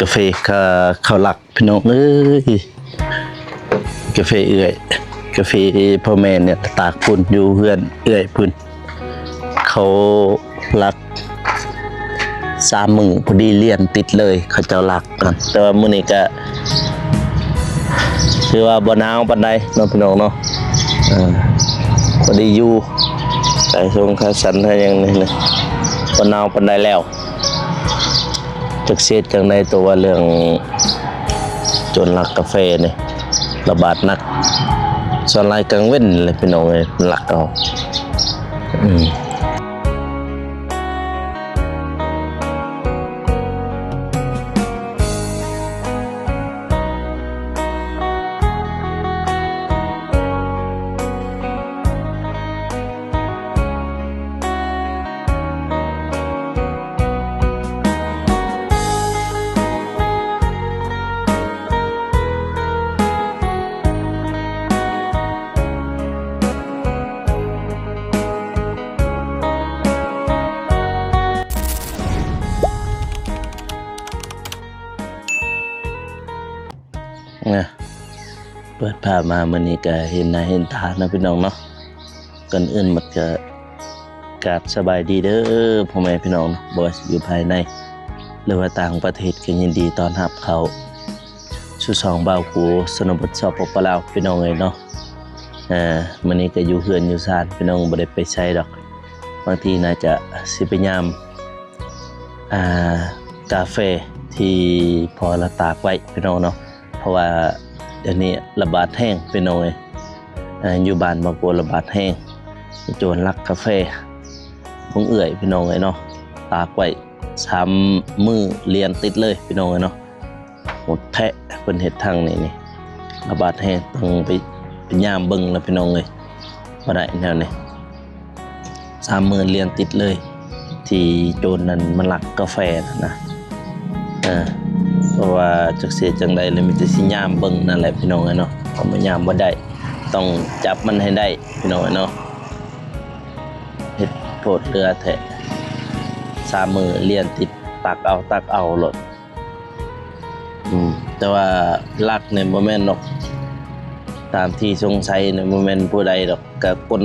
ກາເຟ ເຂົາ ເຂົາລັກ ພີ່ນ້ອງເອີຍ ກາເຟເອື້ອຍ ກາເຟພໍ່ແມ່ນີ້ຕາກພຸ້ນ ຢູ່ເຮືອນເອື້ອຍພຸ້ນ ເຂົາລັກສາມມື້ພໍດີລຽນຕິດເລີຍ ເຂົາເຈົ້າລັກ. ແຕ່ວ່າມື້ນີ້ກະຖືວ່າບໍ່ໜາວປານໃດເນາະ ພີ່ນ້ອງເນາະ ເອີ ພໍດີຢູ່ ໃສ່ຊົງຂາສັ້ນຫາຫຍັງນີ້ນະ ບໍ່ໜາວປານໃດແລ້ວ. ຈັກຊິເຮັດຈັ່ງໃດ ຕົວະວ່າເລື່ອງໂຈນລັກກາເຟນີ້ລະບາດໜັກ ສ່ວນຫຼາຍກາງເວັນແຫຼະ ພີ່ນ້ອງເອີຍ ລັກເອົາ ອືມ. ນະ ເປີດພາບມາມື້ນີ້ກະເຫັນໜ້າເຫັນຕາເນາະ ພີ່ນ້ອງເນາະ. ກ່ອນອື່ນໝົດກະ ກາບສະບາຍດີເດີພໍ່ແມ່ພີ່ນ້ອງເນາະ ບໍ່ວ່າຊິຢູ່ພາຍໃນ ຫຼືວ່າຕ່າງປະເທດ ກະຍິນດີຕ້ອນຮັບເຂົ້າສູ່ຊ່ອງບ່າວກູ ຊົນນະບົດ ສປປ ລາວ ພີ່ນ້ອງເອີຍເນາະ. ເອີ ມື້ນີ້ກະຢູ່ເຮືອນຢູ່ຊານ ພີ່ນ້ອງ ບໍ່ໄດ້ໄປໃສດອກ ບາງທີໜ້າຈະຊິໄປຍາມ ອ່າ ກາເຟທີ່ພໍ່ລາວຕາກໄວ້ ພີ່ນ້ອງເນາະ ເພາະວ່າດຽວນີ້ລະບາດແຮງ ພີ່ນ້ອງເອີຍ ເອີ ຢູ່ບ້ານບາໂກລະບາດແຮງ ໂຈນລັກກາເຟຂອງເອື້ອຍ ພີ່ນ້ອງເອີຍເນາະ ຕາກໄວ້ສາມມື້ລຽນຕິດເລີຍ ພີ່ນ້ອງເອີຍເນາະ. ໂຫດແທ້ ເພິ່ນເຮັດທາງນີ້ນີ້ ລະບາດແຮງ ຕ້ອງໄປ ໄປຍາມເບິ່ງລະ ພີ່ນ້ອງເອີຍ ບໍ່ໄດ້ແນວນີ້ ສາມມື້ລຽນຕິດເລີຍ ທີ່ໂຈນນັ້ນມາລັກກາເຟຫັ້ນນະ ເອີ ເພາະວ່າຈັກຊິເຮັດຈັ່ງໃດ ລະມີແຕ່ຊິຍາມເບິ່ງນັ້ນແຫຼະ ພີ່ນ້ອງເອີຍເນາະ ເຮົາມາຍາມບໍ່ໄດ້ ຕ້ອງຈັບມັນໃຫ້ໄດ້ ພີ່ນ້ອງເອີຍເນາະ. ເຮັດໂພດເຫຼືອແທ້ ສາມມື້ລຽນຕິດ ຕັກເອົາ ຕັກເອົາໂລດ. ອືມ ແຕ່ວ່າລັກນີ້ບໍ່ແມ່ນດອກ ຕາມທີ່ສົງໄສນີ້ບໍ່ແມ່ນຜູ້ໃດດອກ ກະຄົນ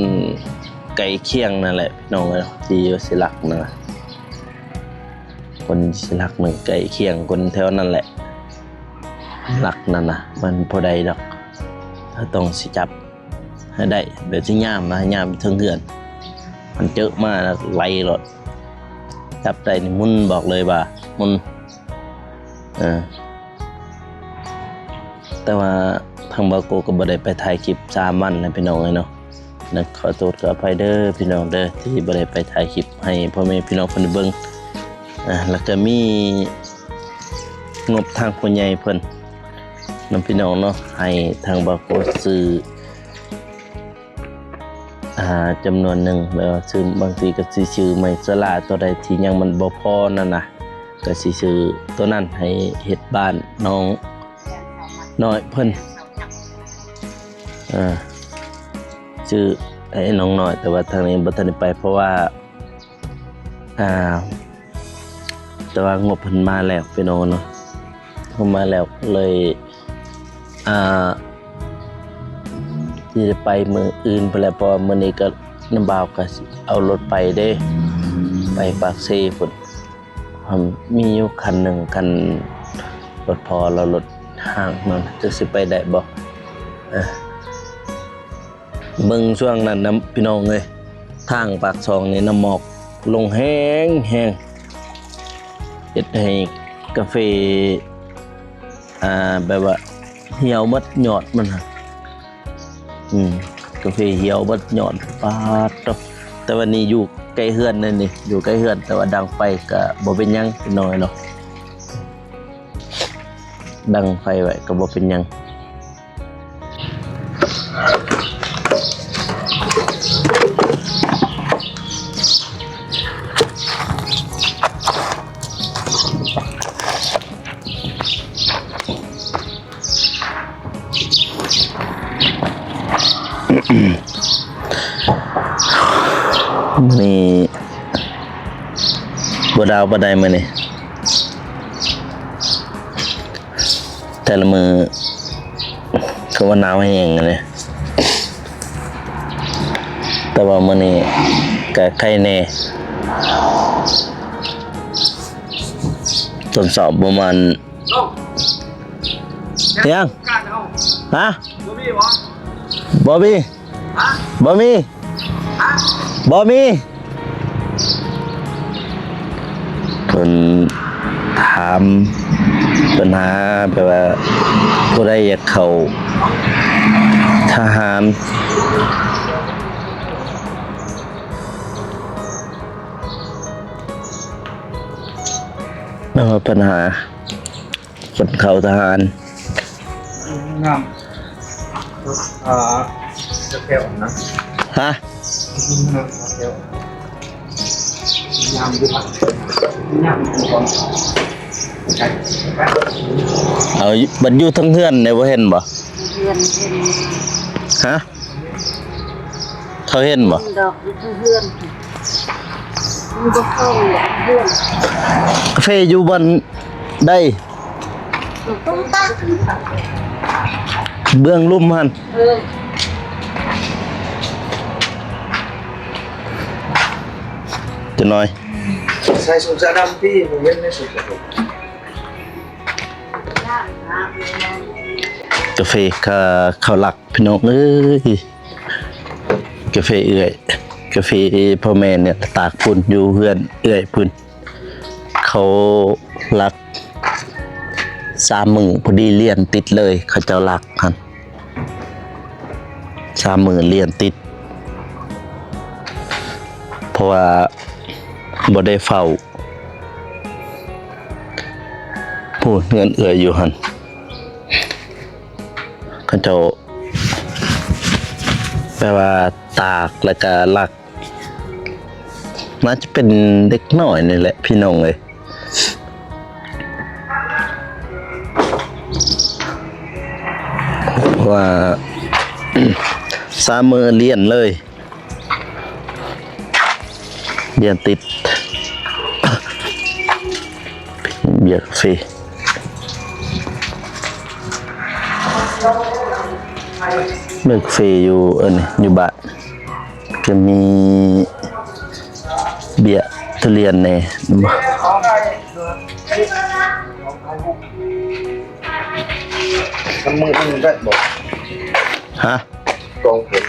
ໃກ້ຄຽງນັ້ນແຫຼະ ພີ່ນ້ອງເອີຍ ທີ່ວ່າຊິລັກນັ້ນນະ ຄົນຊິລັກນີ້ໃກ້ຄຽງ ຄົນແຖວນັ້ນແຫຼະ ລັກນັ້ນນະ ມັນບໍ່ໄດ້ດອກ ເຮົາຕ້ອງຊິຈັບໃຫ້ໄດ້ ແບບຊິຍາມນະ ຍາມເທິງເຮືອນ ມັນເຈີມາແລ້ວໄຫຼໂລດ ຈັບໄດ້ນີ້ໝຸນ ບອກເລີຍວ່າໝຸນ. ເອີ ແຕ່ວ່າທາງບ່າວໂກກະບໍ່ໄດ້ໄປຖ່າຍຄລິບສາມວັນແລ້ວ ພີ່ນ້ອງເອີຍເນາະ ນະ ຂໍໂທດຂໍອະໄພເດີພີ່ນ້ອງເດີ ທີ່ບໍ່ໄດ້ໄປຖ່າຍຄລິບໃຫ້ພໍ່ແມ່ພີ່ນ້ອງເພິ່ນໄດ້ເບິ່ງ. ອ່າ ແລ້ວກະມີງົບທາງຜູ້ໃຫຍ່ເພິ່ນນຳ ພີ່ນ້ອງເນາະ ໃຫ້ທາງບ່າວໂກຊື້ ອ່າ ຈຳນວນໜຶ່ງ ແບບວ່າຊື້ ບາງທີກະຊິຊື້ໄມ້ສະຫຼາ ໂຕໃດທີ່ຍັງມັນບໍ່ພໍນັ້ນນະ ກະຊິຊື້ໂຕນັ້ນໃຫ້ເຮັດບ້ານນ້ອງນ້ອຍເພິ່ນ ເອີ ຊື້ໃຫ້ນ້ອງນ້ອຍ ແຕ່ວ່າທາງນີ້ບໍ່ທັນໄດ້ໄປ ເພາະວ່າ ອ່າ ແຕ່ວ່າງົບເພິ່ນມາແລ້ວ ພີ່ນ້ອງເນາະ ເພິ່ນມາແລ້ວເລີຍ ອ່າ ຊິໄດ້ໄປມື້ອື່ນພຸ້ນແຫຼະ ເພາະວ່າມື້ນີ້ກະນ້າບ່າວກະເອົາລົດໄປເດ້ ໄປປາກເຊພຸ້ນ ມີຢູ່ຄັນໜຶ່ງ ຄັນລົດພໍ່ລາວ ລົດຫ້າງນັ້ນ ຈັກຊິໄປໄດ້ບໍ່ ເອີ. ເບິ່ງຊ່ວງນັ້ນນະພີ່ນ້ອງເອີຍ ທາງປາກຊ່ອງນີ້ນະ ໝອກລົງແຮງໆ ເຮັດໃຫ້ກາເຟ ອ່າ ແບບວ່າຫ່ຽວໝົດຍອດມັນຫັ້ນ ອືມ ກາເຟຫ່ຽວໝົດຍອດ ປາດໂທ້. ແຕ່ວ່ານີ້ຢູ່ໃກ້ເຮືອນເດ້ນີ້ ຢູ່ໃກ້ເຮືອນ ແຕ່ວ່າດັງໄຟກະບໍ່ເປັນຫຍັງ ພີ່ນ້ອງເນາະ ດັງໄຟໄວ້ກະບໍ່ເປັນຫຍັງ. ມື້ນີ້ບໍ່ໜາວປານໃດມື້ນີ້. ແຕ່ລະມື້ຄືວ່າໜາວແຮງເດ ແຕ່ວ່າມື້ນີ້ກະໄຄແດ່ ຕອນເຊົ້າປະມານ ຫຍັງ? ຮະ? ບໍ່ມີບໍ່? ບໍ່ມີ. ບໍ່ມີ ບໍ່ມີ. ເພິ່ນຖາມ ເພິ່ນຫາແບບວ່າ ຜູ້ໃດຢາກເຂົ້າທະຫານ ເອີ ເພິ່ນຫາ ຄົນເຂົ້າທະຫານ ງາມ ອ່າ ຈະແກ້ວນະ ຮະ? ງາມ ຈະແກ້ວ ງາມຢູ່ ງາມຢູ່ ເອົາ ບັດຢູ່ເທິງເຮືອນນີ້ບໍ່ເຫັນບໍ່? ເຮືອນເຫັນ ຮະ? ເຂົາເຫັນບໍ່? ດອກຢູ່ເທິງເຮືອນ ມັນບໍ່ເຂົ້າເຮືອນ ກາເຟຢູ່ບ່ອນໃດ? ເບື້ອງລຸ່ມຫັ້ນ ເອີ ຈັກໜ້ອຍ ໃສ່ຊຸດເສື້ອດຳຕິ ບໍ່ເຫັນໃນຊຸດ ກາເຟ ເຂົາລັກ ພີ່ນ້ອງເອີຍ ກາເຟເອື້ອຍ ກາເຟພໍ່ແມ່ນີ້ຕາກພຸ້ນ ຢູ່ເຮືອນເອື້ອຍພຸ້ນ ເຂົາລັກສາມມື້ພໍດີລຽນຕິດເລີຍ ເຂົາເຈົ້າລັກຫັ້ນ ສາມມື້ລຽນຕິດ ເພາະວ່າບໍ່ໄດ້ເຝົ້າ ຜູ້ເຮືອນເອື້ອຍຢູ່ຫັ້ນ ເຂົາເຈົ້າແບບວ່າຕາກ ແລ້ວກະລັກ ໜ້າຈະເປັນເດັກນ້ອຍນີ້ແຫຼະ ພີ່ນ້ອງເອີຍ ເພາະວ່າສາມມື້ລຽນເລີຍ ລຽນຕິດ ເບຍກາເຟ ເບຍກາເຟຢູ່ ເອີ ຢູ່ບ້ານ ກະມີເບຍທຸລຽນແດ່ ມັນມື້ໜຶ່ງໄດ້ບໍ່? ຮະ? ກອງເພິ່ນ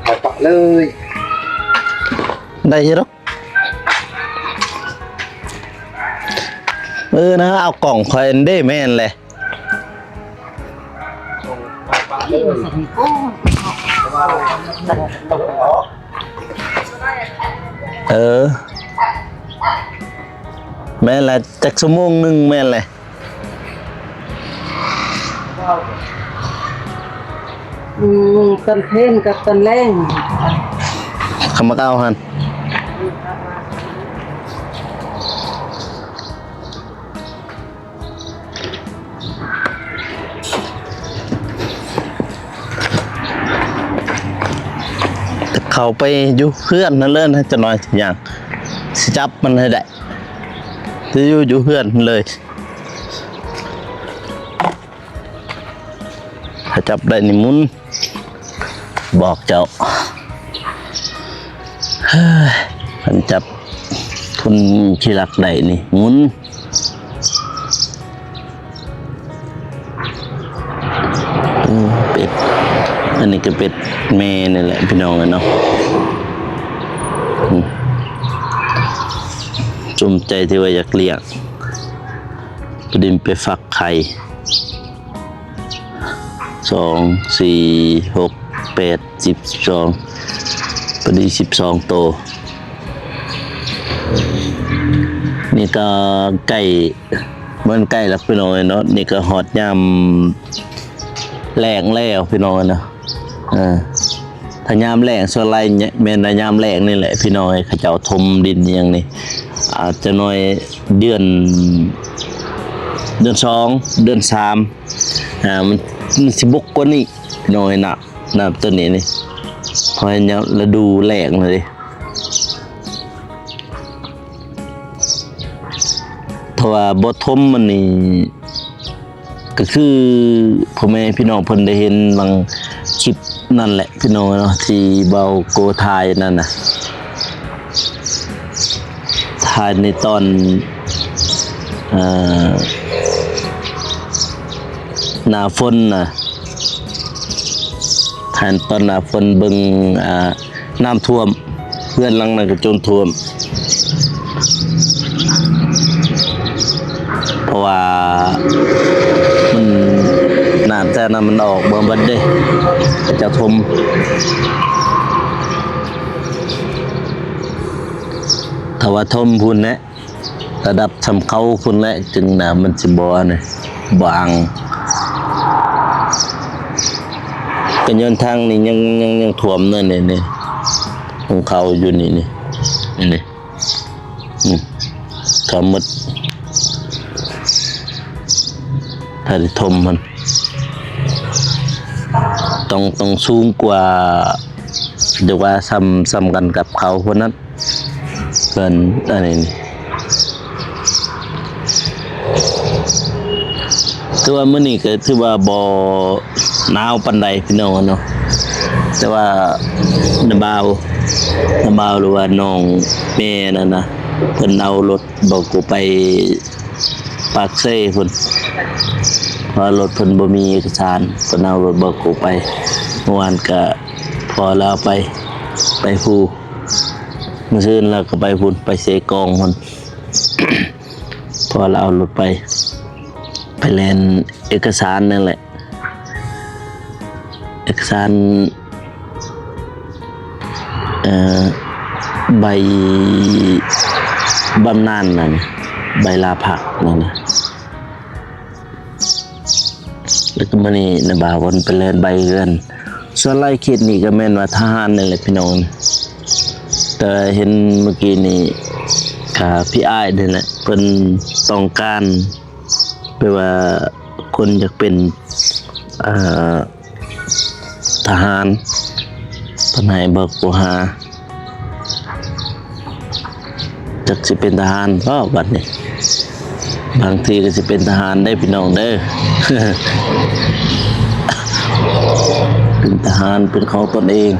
ຂາຍປະເລີຍ ໄດ້ຢູ່ດອກ ເອີ ນະ ເອົາກອງຂ້ອຍເດ້ ແມ່ນແຫຼະ ເອີ ແມ່ນແຫຼະ ຈັກຊົ່ວໂມງໜຶ່ງ ແມ່ນແຫຼະ ອືມ ຕອນເພນກັບຕອນແລງ ເຂົາມາເອົາຫັ້ນ. ເຂົ້າໄປຢູ່ເຮືອນຫັ້ນເລີຍນະ ຈັກໜ້ອຍຊິຍ່າງ ຊິຈັບມັນໃຫ້ໄດ້ ຊິຢູ່ ຢູ່ເຮືອນເລີຍ ຖ້າຈັບໄດ້ນີ້ໝູນ ບອກເຈົ້າ ເຮີ້ຍ ຄັນຈັບຄົນຂີ້ລັກໄດ້ນີ້ໝູນ ເປັດ ອັນນີ້ກະເປັດແມ່ນີ້ແຫຼະພີ່ນ້ອງເອີຍເນາະ ອືມ ສົມໃຈທີ່ວ່າຢາກລ້ຽງ ພໍດີໄປຟັກໄຂ່ ສອງ ສີ່ ຫົກ ແປດ ສິບ ສິບສອງ ພໍດີສິບສອງໂຕ. ນີ້ກະໃກ້ ມັນໃກ້ແລ້ວພີ່ນ້ອງເອີຍເນາະ ນີ້ກະຮອດຍາມແລ້ງແລ້ວພີ່ນ້ອງເອີຍເນາະ ເອີ ຖ້າຍາມແລ້ງສ່ວນຫຼາຍແມ່ນຍາມແລ້ງນີ້ແຫຼະພີ່ນ້ອງເອີຍ ເຂົາເຈົ້າຖົມດິນອີ່ຫຍັງນີ້ ອາດຈັກໜ້ອຍເດືອນ ເດືອນສອງ ເດືອນສາມ ອາ ມັນ ມັນຊິບົກກວ່ານີ້ພີ່ນ້ອງເອີຍ ນ້ຳ ນ້ຳໂຕນີ້ນີ້ ເພາະວ່າຍາມລະດູແລ້ງເລີຍ ຖ້າວ່າບໍ່ຖົມມັນນີ້ ກໍຄືພໍ່ແມ່ພີ່ນ້ອງເພິ່ນໄດ້ເຫັນບາງຄລິບນັ້ນແຫຼະພີ່ນ້ອງເນາະ ທີ່ເບົາໂກຖ່າຍນັ້ນນະ ຖ່າຍໃນຕອນ ເອີ ໜ້າຝົນນະ ຖ່າຍຕອນໜ້າຝົນ ເບິ່ງ ອ່າ ນ້ຳຖ້ວມ ເຮືອນຫຼັງນັ້ນກໍຈົນຖ້ວມ ເພາະວ່າມັນ ນ້ຳແຕ່ນັ້ນມັນອອກເບິ່ງເບິດເດ້ ເຂົາເຈົ້າຖົມ ຖ້າວ່າຖົມພຸ້ນແຫຼະ ລະດັບສ່ຳເຂົາພຸ້ນແຫຼະ ຈຶ່ງນ້ຳມັນຊິບໍ່ອັນນີ້ ບໍ່ອັ່ງ ກໍຍ້ອນທາງນີ້ຍັງ ຍັງ ຍັງຖ້ວມເນີນນີ້ ນີ້ ຂອງເຂົາຢູ່ນີ້ ນີ້ ນີ້ ອືມ ຖ້ວມໝົດ ຖ້າໄດ້ຖົມຫັ້ນ ຕ້ອງ ຕ້ອງສູງກວ່າ ຫຼືວ່າສ່ຳ ສ່ຳກັນກັບເຂົາພຸ້ນນັ້ນ. ເພິ່ນອັນນີ້ ຖືວ່າມື້ນີ້ກໍຖືວ່າບໍ່ໜາວປານໃດພີ່ນ້ອງເນາະ ແຕ່ວ່ານ້າບ່າວ ນ້າບ່າວ ຫຼືວ່ານ້ອງແມ່ນັ້ນນະ ເພິ່ນເອົາລົດເບົາໂກໄປປາກເຊພຸ້ນ ເພາະລົດເພິ່ນບໍ່ມີເອກະສານ ເພິ່ນເອົາລົດເບົາໂກໄປ ເມື່ອວານກໍພໍລາວໄປ ໄປພູ ມື້ຊືນລາວກໍໄປພຸ້ນ ໄປເຊກອງພຸ້ນ ເພາະວ່າລາວເອົາລົດໄປ ໄປແລ່ນເອກະສານນັ້ນແຫຼະ ເອກະສານ ເອີ ໃບບຳນານນັ້ນ ໃບລາພັກນັ້ນນະ. ແລ້ວກໍມື້ນີ້ນ້າບ່າວເພິ່ນໄປແລ່ນໃບເຮືອນ ສ່ວນຫຼາຍເຂດນີ້ກໍແມ່ນວ່າທະຫານນັ້ນແຫຼະພີ່ນ້ອງ ແຕ່ເຫັນມື້ກີ້ນີ້ກໍພີ່ອ້າຍນີ້ແຫຼະ ເພິ່ນຕ້ອງການ ແປວ່າຄົນຢາກເປັນ ເອີ ທະຫານ ເພິ່ນໃຫ້ເບີໂທຫາ ຈັກຊິເປັນທະຫານບໍ່ບັດນີ້ ບາງທີກໍຊິເປັນທະຫານເດ້ພີ່ນ້ອງເດີ ເປັນທະຫານເປັນຂອງຕົນເອງ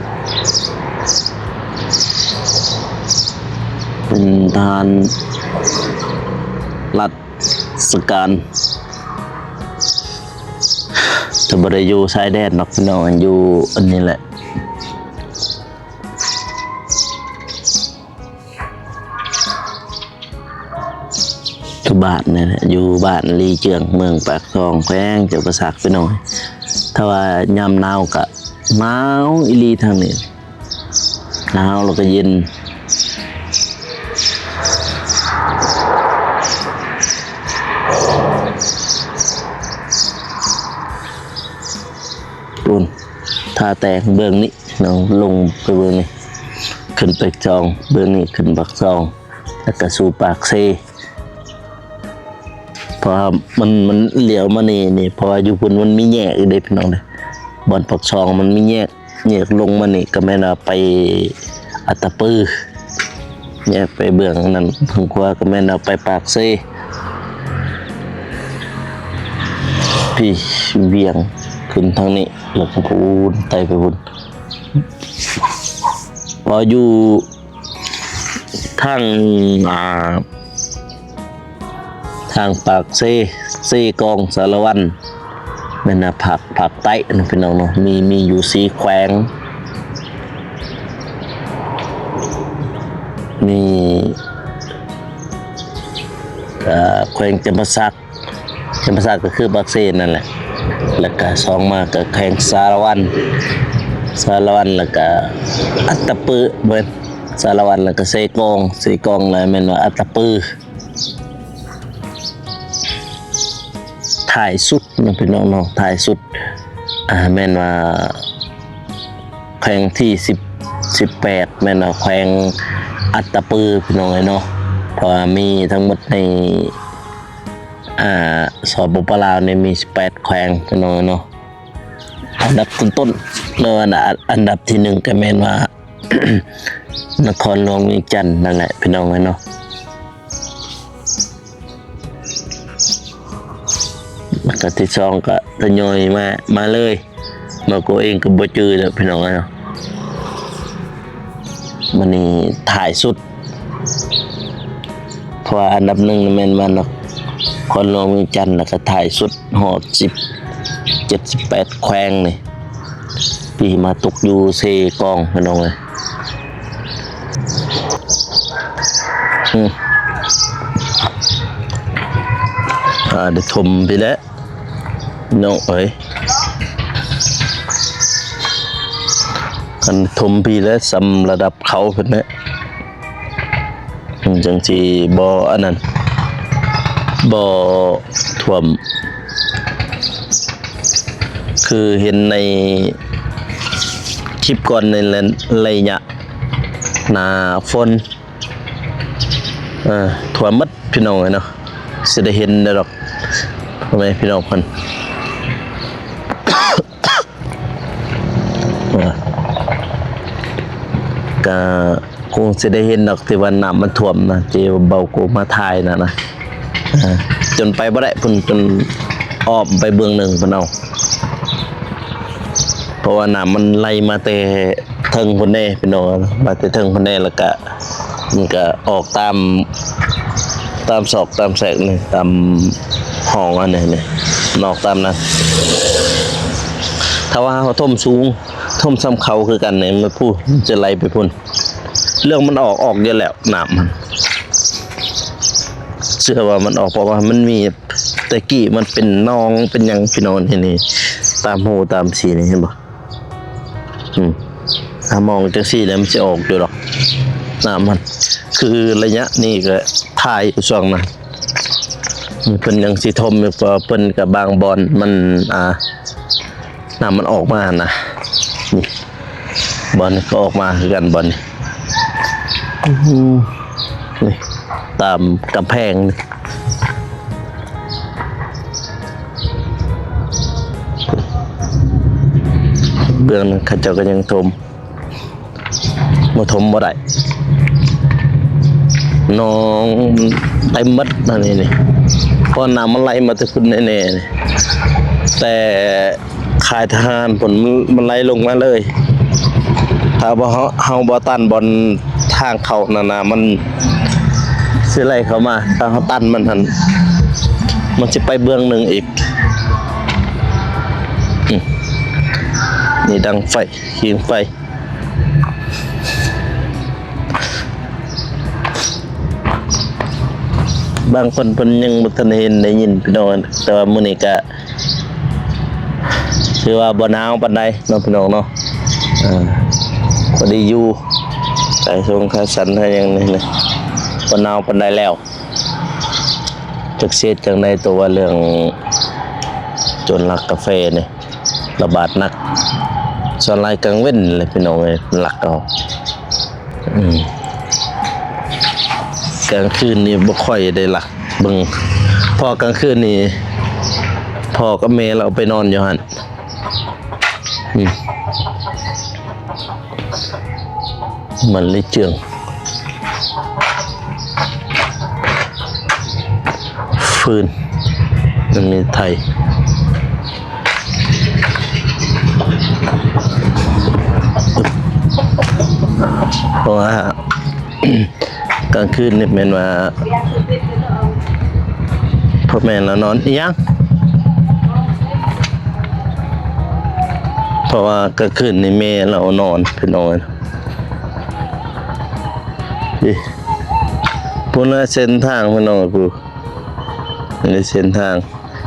ເປັນທະຫານລັດ ສະການ ແຕ່ບໍ່ໄດ້ຢູ່ຊາຍແດນດອກພີ່ນ້ອງ ຢູ່ອັນນີ້ແຫຼະ ຢູ່ບ້ານນີ້ແຫຼະ ຢູ່ບ້ານລີເຈືອງ ເມືອງປາກຊ່ອງ ແຂວງຈຳປາສັກ ພີ່ນ້ອງ. ຖ້າວ່າຍາມໜາວກະໜາວອີ່ຫຼີທາງນີ້. ໜາວແລ້ວກໍເຢັນ ພຸ້ນ ທ່າແຕ່ງເບື້ອງນີ້ເນາະ ລົງໄປເບື້ອງນີ້ ຂຶ້ນປາກຊ່ອງ ເບື້ອງນີ້ຂຶ້ນປາກຊ່ອງ ແລ້ວກໍສູ່ປາກເຊ. ເພາະວ່າມັນ ມັນຫຼຽວມານີ້ ນີ້ ເພາະວ່າຢູ່ພຸ້ນມັນມີແຍກອີກເດ້ພີ່ນ້ອງເດ້ ບ່ອນປາກຊ່ອງມັນມີແຍກ ແຍກລົງມານີ້ກໍແມ່ນວ່າໄປອັດຕະປື ແຍກໄປເບື້ອງນັ້ນ ທາງຂວາກໍແມ່ນວ່າໄປປາກເຊ ພີ້ ວຽງ ຂຶ້ນທາງນີ້ ແລ້ວກໍພຸ້ນ ໄຕ່ໄປພຸ້ນ ພໍຢູ່ ທາງ ອ່າ ທາງປາກເຊ ເຊກອງ ສາລະວັນ ແມ່ນວ່າພາກ ພາກໃຕ້ນະພີ່ນ້ອງເນາະ ມີ ມີຢູ່ສີ່ແຂວງ ມີ ເອີ ແຂວງຈຳປາສັກ ຈຳປາສັກກໍຄືປາກເຊນັ້ນແຫຼະ ແລ້ວກະສອງມາກໍແຂວງສາລະວັນ ສາລະວັນ ແລ້ວກະອັດຕະປື ແມ່ນ ສາລະວັນ ແລ້ວກະເຊກອງ ເຊກອງ ແລ້ວແມ່ນວ່າອັດຕະປື ທ້າຍສຸດເນາະພີ່ນ້ອງເນາະ ທ້າຍສຸດ ອ່າ ແມ່ນວ່າ ແຂວງທີສິບ ສິບແປດ ແມ່ນວ່າແຂວງອັດຕະປື ພີ່ນ້ອງເອີຍເນາະ ເພາະວ່າມີທັງໝົດໃນ ອ່າ ສປປ ລາວນີ້ມີສິບແປດແຂວງ ພີ່ນ້ອງເອີຍເນາະ ອັນດັບຕົ້ນໆ ແລ້ວອັນ ອັນດັບທີໜຶ່ງກໍແມ່ນວ່າ ນະຄອນຫຼວງວຽງຈັນນັ້ນແຫຼະ ພີ່ນ້ອງເອີຍເນາະ. ແລ້ວກໍທີສອງກໍທະຍອຍມາ ມາເລີຍ. ມາໂກເອງກໍບໍ່ຈື່ແລ້ວພີ່ນ້ອງເອີຍເນາະ. ມື້ນີ້ທ້າຍສຸດ ເພາະວ່າອັນດັບໜຶ່ງນີ້ແມ່ນບ້ານນະຄອນຫຼວງວຽງຈັນ ແລ້ວກໍທ້າຍສຸດຮອດສິບ ເຈັດ ສິບແປດແຂວງນີ້ ປີມາຕົກຢູ່ເຊກອງພີ່ນ້ອງເອີຍ. ອືມ ອ່າ ໄດ້ຖົມພີ້ແຫຼະ ນ້ອງເອີຍ. ຄັນຖົມພີ້ແລ້ວສ່ຳລະດັບເຂົາເພິ່ນແຫຼະ ມັນຈັ່ງຊິບໍ່ອັນນັ້ນ ບໍ່ຖ້ວມ. ຄືເຫັນໃນຄລິບກ່ອນໃນໄລຍະໜ້າຝົນ ເອີ ຖ້ວມໝົດພີ່ນ້ອງເອີຍເນາະ. ຊິໄດ້ເຫັນແລ້ວດອກ ພໍ່ແມ່ພີ່ນ້ອງເພິ່ນ ກະຄົງຊິໄດ້ເຫັນດອກ ທີ່ວ່ານ້ຳມັນຖ້ວມນະ ທີ່ວ່າເບົາໂກມາຖ່າຍນະນະ. ເອີ ຈົນໄປບໍ່ໄດ້ພຸ້ນ ຈົນອ້ອມໄປເບື້ອງໜຶ່ງພຸ້ນເອົາ ເພາະວ່ານ້ຳມັນໄຫຼມາແຕ່ເທິງພຸ້ນເດ້ພີ່ນ້ອງ ມາແຕ່ເທິງພຸ້ນເດ້. ແລ້ວກະມັນກະອອກຕາມ ຕາມຊອກຕາມແຊກນີ້ ຕາມຮ່ອງອັນນີ້ນີ້ ມັນອອກຕາມນັ້ນ. ຖ້າວ່າເຮົາຖົມສູງ ຖົມສ່ຳເຂົາຄືກັນນີ້ ມັນ ພຸ້ນ ຈະໄຫຼໄປພຸ້ນ. ເລື່ອງມັນອອກ ອອກຢູ່ແລ້ວ ນ້ຳມັນ ເຊື່ອວ່າມັນອອກ ເພາະວ່າມັນມີ ແຕ່ກີ້ມັນເປັນໜອງເປັນຫຍັງພີ່ນ້ອງ ນີ້ ນີ້ ຕາມຮູຕາມສີນີ້ ເຫັນບໍ່? ອືມ ຖ້າມອງຈັ່ງຊີ້ແລ້ວມັນຊິອອກຢູ່ດອກ ນ້ຳມັນ. ຄືໄລຍະນີ້ກໍຖ່າຍຢູ່ຊ່ວງນັ້ນ ເພິ່ນຍັງຊິຖົມຢູ່ ເພາະເພິ່ນກໍບາງບ່ອນມັນ ອ່າ ນ້ຳມັນອອກມາຫັ້ນນະ. ນີ້ ບ່ອນນີ້ກໍອອກມາຄືກັນ ບ່ອນນີ້ ອືມ ນີ້ ຕາມກຳແພງນີ້ ເບື້ອງນັ້ນເຂົາເຈົ້າກໍຍັງຖົມ ບໍ່ຖົມບໍ່ໄດ້ ໜອງເຕັມໝົດອັນນີ້ນີ້ ເພາະນ້ຳມັນໄຫຼມາແຕ່ພຸ້ນແນ່ໆ ນີ້ ແຕ່ ຄ້າຍທະຫານພຸ້ນ ມັນ ມັນໄຫຼລົງມາເລີຍ. ຖ້າບໍ່ ເຮົາ ເຮົາບໍ່ຕັນບ່ອນທາງເຂົ້ານັ້ນນະ ມັນຊິໄຫຼເຂົ້າມາ. ຖ້າເຮົາຕັນມັນຫັ້ນ ມັນຊິໄປເບື້ອງໜຶ່ງອີກ. ອືມ ນີ້ດັງໄຟ ຂີງໄຟ. ບາງຄົນເພິ່ນຍັງບໍ່ທັນເຫັນໄດ້ຍິນ ພີ່ນ້ອງ, ແຕ່ວ່າມື້ນີ້ກະຖືວ່າບໍ່ໜາວປານໃດເນາະ ພີ່ນ້ອງເນາະ. ເອີ ພໍດີຢູ່ ໃສ່ຊົງຂາສັ້ນໃສ່ຫຍັງນີ້ນະ ບໍ່ໜາວປານໃດແລ້ວ. ຈັກຊິເຮັດຈັ່ງໃດ ຕົວວ່າເລື່ອງໂຈນລັກກາເຟນີ້ ລະບາດໜັກ ສ່ວນຫຼາຍກາງເວັນແຫຼະ ພີ່ນ້ອງເອີຍ ມັນລັກເອົາ. ອືມ ກາງຄືນນີ້ບໍ່ຄ່ອຍໄດ້ລັກເບິ່ງ ເພາະກາງຄືນນີ້ພໍ່ກັບແມ່ລາວໄປນອນຢູ່ຫັ້ນ. ອືມ ມັນເລີຍເຈື່ອງ ຟືນ ມັນມີໄຖ ເພາະວ່າ ກາງຄືນນີ້ແມ່ນວ່າ ພໍ່ແມ່ລາວນອນອີ່ຫຍັງ ເພາະວ່າກາງຄືນນີ້ແມ່ລາວນອນ ພີ່ນ້ອງເອີຍ. ນີ້ ພຸ້ນລະເສັ້ນທາງ ພີ່ນ້ອງເອີຍ ຜູ້ ນີ້ເສັ້ນທາງ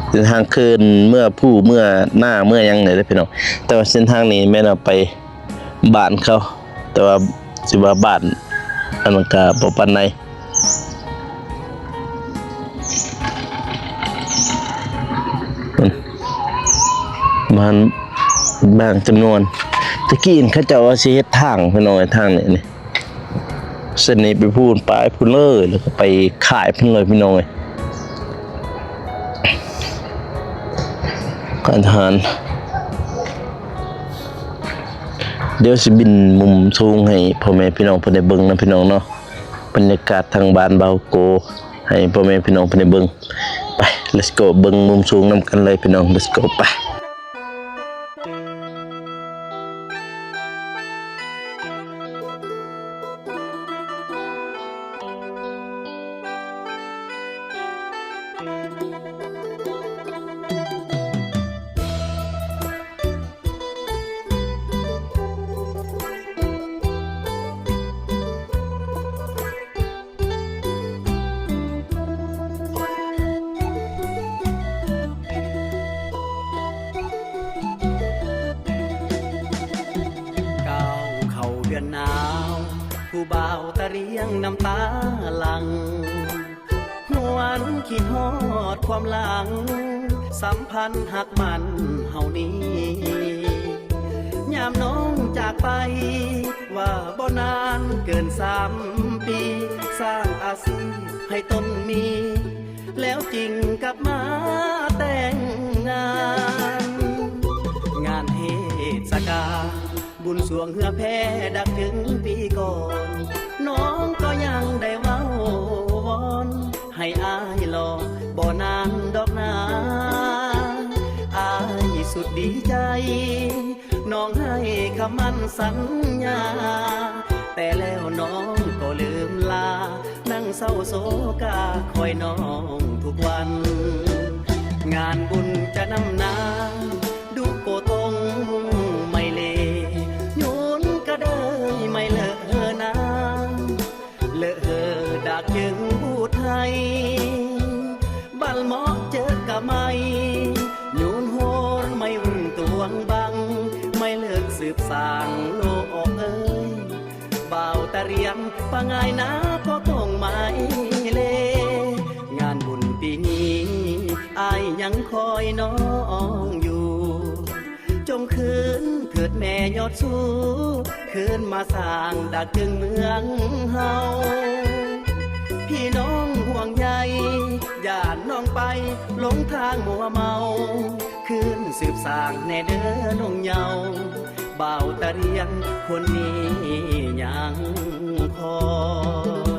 ເສັ້ນທາງຄືນເມືອພູ ເມືອນາ ເມືອຫຍັງນີ້ເດ້ ພີ່ນ້ອງ. ແຕ່ວ່າເສັ້ນທາງນີ້ແມ່ນເອົາໄປບ້ານເຂົາ ແຕ່ວ່າຊິວ່າບ້ານ ອັນນັ້ນກະບໍ່ປານໃດ ບ້ານບາງຈຳນວນ. ແຕ່ກີ້ເຂົາເຈົ້າວ່າຊິເຮັດທາງ ພີ່ນ້ອງເອີຍ ທາງນີ້ ນີ້ ເສັ້ນນີ້ໄປພຸ້ນ ປາຍພຸ້ນເລີຍ ແລ້ວກໍໄປຄ້າຍພຸ້ນເລີຍ ພີ່ນ້ອງເອີຍ. ການທະຫານ ດຽວຊິບິນມຸມສູງໃຫ້ພໍ່ແມ່ພີ່ນ້ອງເພິ່ນໄດ້ເບິ່ງນຳ ພີ່ນ້ອງເນາະ. ບັນຍາກາດທາງບ້ານບ່າວໂກ ໃຫ້ພໍ່ແມ່ພີ່ນ້ອງເພິ່ນໄດ້ເບິ່ງ. ໄປ Let's go ເບິ່ງມຸມສູງນຳກັນເລີຍພີ່ນ້ອງ Let's go ໄປ. ກ້າວເຂົ້າເດືອນໜາວ ຜູ້ບ່າວຕາລຽງນ້ຳຕາຫຼັ່ງ ຫວນຄິດຮອດຄວາມຫຼັງ ສຳພັນຮັກໝັ້ນເຮົານີ້ ຍາມນ້ອງຈາກໄປ ວ່າບໍ່ນານເກີນສາມປີ ສ້າງອາຊີບໃຫ້ຕົນມີ ແລ້ວຈຶ່ງກັບມາແຕ່ງງານ. ງານເທດສະການ ບຸນສວງເຮືອແພດັກເຖິງປີກ່ອນ ນ້ອງກໍຍັງໄດ້ເວົ້າວອນ ໃຫ້ອ້າຍລໍບໍ່ນານດອກນາ ອ້າຍສຸດດີໃຈ ນ້ອງໃຫ້ຄຳໝັ້ນສັນຍາ ແຕ່ແລ້ວນ້ອງກໍລືມລາ ນັ່ງເສົ້າໂສກາຄອຍນ້ອງທຸກວັນ. ງານບຸນຈະນຳນາ ດຸໂກຕົງໄມເລ ຍູນກະເດີຍໄມເລີນາ ເລີເຮີດາກຈຶ່ງບູດໄທ ບັນເໝາະເຈີກະໄມ ຍູນໂຮນໄມວຸ່ນຕວງບັງ ໄມເລີກສືບສ້າງໂລອອກເອີຍ ບ່າວຕາລຽງປະງາຍນາກໍຕົງໄມເລ ງານບຸນປີນີ້ ອ້າຍຍັງຄອຍນ້ອງຢູ່ ຈົ່ງຄືນເທີດແມ່ຍອດສູ້ ຄືນມາສ້າງດາກຈຶ່ງເມືອງເຮົາ ພີ່ນ້ອງຫ່ວງໃຍ ຢ້ານນ້ອງໄປຫຼົງທາງມົວເມົາ ຄືນສືບສ້າງແດ່ເດີນ້ອງເຍົາ ບ່າວຕາລຽງຄົນນີ້ຍັງຄອຍ.